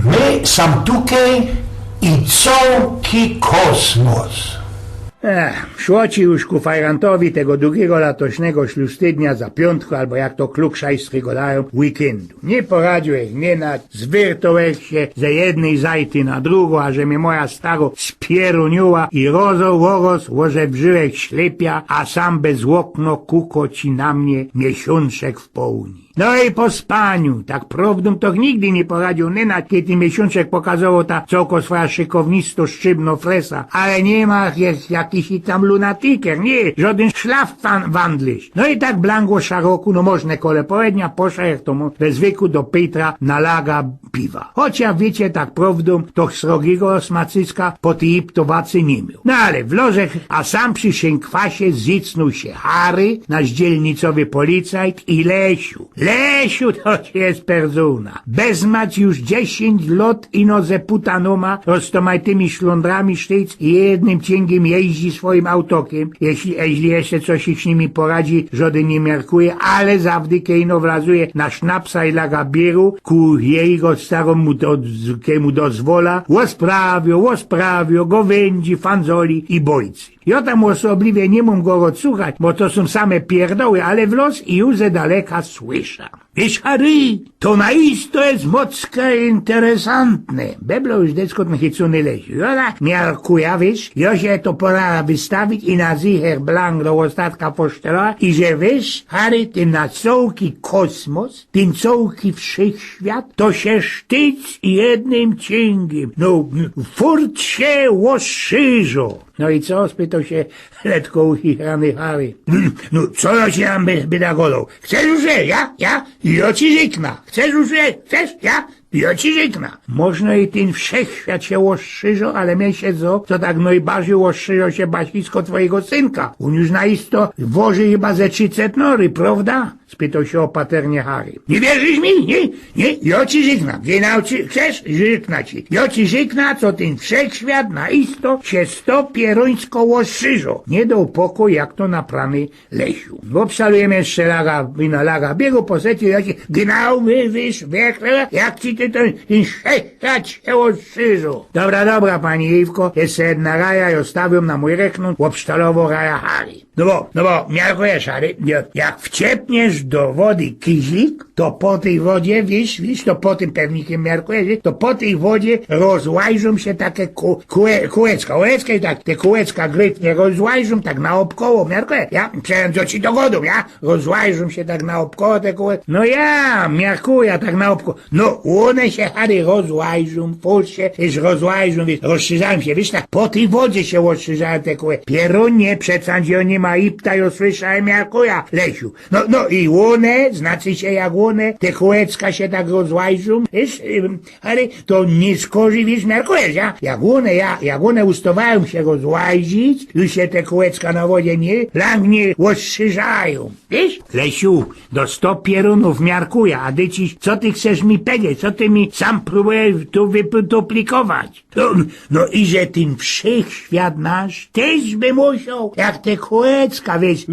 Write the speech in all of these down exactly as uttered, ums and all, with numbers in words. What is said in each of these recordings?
My sam tukej i cołki kosmos. Ech, szło ci już ku fajrantowi tego drugigo latośnego ślustydnia za piōntku, abo jak to klukszajstry godajōm, weekendu. Niy poradziłech, niy na, zwyrtołech sie ze jednyj zajty na drugõ, a że mie moja staro spierōniła i rozo-, łoros łożebrzyłech ślepia, a sam bez ôkno kuko ci na mie miesiōnczek w połniu. No i po spaniu, tak prowdōm to nigdy niy poradził, nynać, kej tyn miesiōnczek pokazowoł ta cołko swoja szykownisto szczybno fresa, ale niy ma jak-, jakiś i tam lunatiker, niy, żodyn szlafwandlisz. No i tak blango szaroku, no możne kole połednia, posza jak to mo-, we zwyku do Pejtra na laga piwa. Choć ja, wiycie, tak prowdōm, to srogigo smacyska po tyj iptowacy niy mioł. No ale wlożech, a sam przi szynkwasie zycnōł sie Harry, nasz dzielnicowy policajt i Lesiu. Lesiu to je persōna. Bez mać już dziesiyńć lot ino ze putanōma, roztomajtymi szlōndrami sztyjc i jednym ciyngiym jeździ swojim autokiym. Jeźli, jeźli jeszcze coś ich z nimi poradzi, żodyn niy miarkuje, ale zawdy kej ino wlazuje na sznapsa i laga bieru, ku jego starōmu do-, kej mu dozwola, ôsprawio, ôsprawio, gowyndzi, fandzoli i bojcy. Jo tam ôsobliwie niy mōm go ôdsłuchać, bo to sōm same pierdoły, ale wloz i już ze daleka słysza. Wiysz, Harry, to na isto je mocka interesantne. Beblo już desko tyn chycōny Lesiu. Jo tak miarkuja, wiysz, jo sie to poradzã wystawić i na zicher blank do ôstatka posztelować i że, wiysz, Harry, tyn na cołki kosmos, tyn cołki wszechświat, to sie sztyjc i jednym ciyngiym. No, furt sie ôstrzyżo. No i co? Spytoł sie letko uchichrany Harry. No, co jo ci tam by-, byda godoł? Chcesz już, ja? Ja? Jo ci rzykna. Chcesz już, chcesz? Ja? Jo ci rzykna. Możno i tyn wszechświat sie ôstrzyżo, ale mie sie zdo, co tak nojbardzij ôstrzyżo sie basisko twojego synka. Ôn już na isto woży chyba ze trzycet nory, prowda? Spytoł sie ôpaternie Harry. Niy wierzisz mi? Niy? Niy? Jo ci rzykna. Genau ci, chcesz? Rzykna ci. Jo ci rzykna, co tyn wszechświat na isto sie sto pierōńsko ôstrzyżo. Niy doł pokōj, jak to naprany Lesiu. Ôbszalujymy jeszcze laga, ino laga bieru, po secie, jo ci, genau, my, wiysz, wierz, jak ci ty tyn, tyn wszechświat sie ôstrzyżo. Dobra, dobra, pani Iwko, jeszcze jedna raja, jo stawiōm na mōj rechnunek, ôbsztalowoł raja Harry. No bo, no bo, miarkujesz, Harry, jo, jak wciepniesz do wody kiźlik, to po tyj wodzie, wiysz, wiysz, to po tym pewnikiym miarkujesz, to po tyj wodzie rozłajżōm sie take ku-, kółe-, kółecka, kółecka i tak, te kółecka grytnie rozłajżōm, tak naôbkoło, miarkujesz, ja, przepraszōm, co ci dogodōm, ja, rozłajżōm sie tak naôbkoło te kółe-, no ja, miarkuja tak naôbkoło, no, ône sie, Harry, rozłajżōm, furt sie, wiysz, rozłajżōm, wiysz, rozszerzajōm sie, wiysz, tak, po tyj wodzie sie rozszerzajōm te kółe-, pierōnie, przeca, gdzie ôni ma ipta, jo słysza, miarkuja, Lesiu, no, no i ône, znaczy sie jak ône, te kółecka sie tak rozłajżōm, wiysz, ym, ale to niy szkodzi, wiysz, miarkujesz, ja? Jak ône, ja, jak ône ustawajōm sie rozłajżić, już sie te kółecka na wodzie niy, blank niy ôstrzyżajōm, wiysz? Lesiu, do sto pierōnōw miarkuja, a ty ci, co ty chcesz mi powiedzieć, co ty mi sam prōbujesz tu wyduplikować? No, no i że tyn wszechświat nasz tyż by musioł, jak te kółecka, wiysz,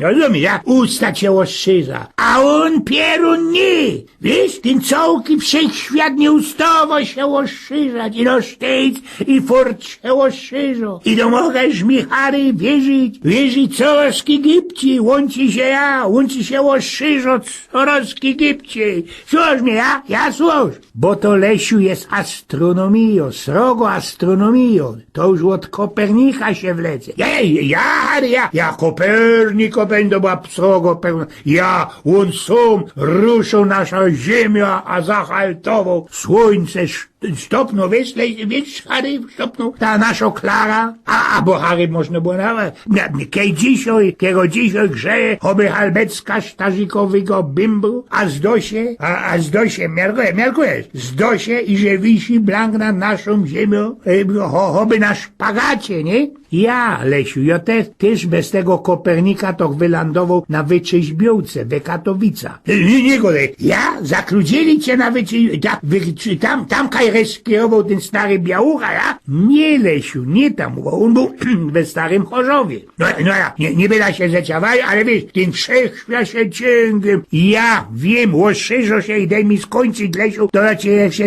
rozumiesz, ja, ustać sie ôstrzyża, a ôn pierōn niy, wiysz, tyn cołki wszechświat niy ustawoł sie ôstrzyżać, ino sztyjc i furt sie ôstrzyżo. I dōmogasz mi, Harry, wierzić, wierzić coroz gibcij, łōnci sie ja, łōnci sie ôstrzyżo, coroz gibcij. Słuchsz mie, ja? Ja, słuchsz. Bo to, Lesiu, je astronomijo, srogo astronomijo. To już ôd Kopernika sie wlece. Ja, ja, ja, Harry, ja, ja, Kopernik, Kopernik, to była srogo Kopernik. Ja, ôn sōm ruszył naszõ ziymio, a zahaltowoł. Słōńce sz-, sztopnōł, wiysz, Le-, wiysz, Harry, sztopnōł ta naszõ Klara. A, abo Harry, możno było nawet. Mia-, kej dzisiej, kego dzisiej grzeje, choby halbecka sztarzikowego bimbru, a zdo sie, a, a zdo sie, miarkujesz, miarkujesz, zdo sie, iże wisi blank nad naszōm ziymio, e, cho-, choby na szpagacie, niy? Ja, Lesiu, jo te-, tyż bez tego Kopernika to wylandowoł na wyczyźbiōłce we Katowicach. Niy, niy, niy godej, ja? Zakludzili cie na wyczy-, ta-, wy-, czy tam, tam kaj-, Keś skierowoł tyn stary białucha, ja? Niy, Lesiu, niy tam, bo ôn bōł we Starym Chorzowie. No, no ja, niy, niy byda sie zeciawali, ale wiysz, tyn wszechświat sie ciyngiym. Ja wiym, ôszyrzo sie i dej mi skończyć, Lesiu, to ja cie jeszcze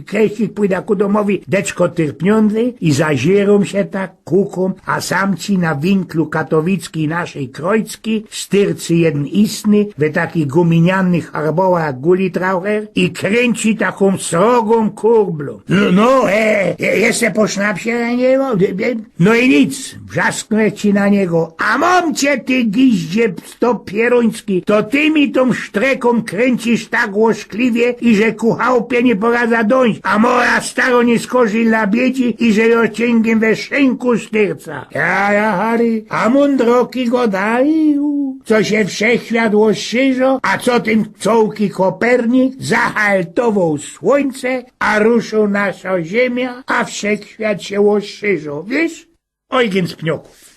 krecik pōjda ku domowi, deczko tyrpniōndy i zaziyrōm sie tak, kukōm, a sam ci na winklu katowickiej naszyj krojcki, styrcy jedyn istny, we takich guminiannych harbołach jak gulitraucher i krynci takōm srogōm kurblōm. No, no, e, e, jeszcze po sznapsie na niego? E, e, No i nic, wrzasknę ci na niego. A mōm cie, ty giździe stopieruński, to ty mi tōm sztrekōm kryncysz tak łoskliwie, iże ku chałpie niy poradza dōńś, a moja staro niy skorziyla biedzi, iże jo ciyngiym we szynku styrca. Ja, ja, Harry, a mōndroki godajōm, co sie wszechświat ôszyrzo, a co tyn cołki Kopernik zahaltowoł słōńce, a ruszył nasza Ziymia, a wszechświat sie ôszyrzo, wiysz? Ojgyn z Pniokōw.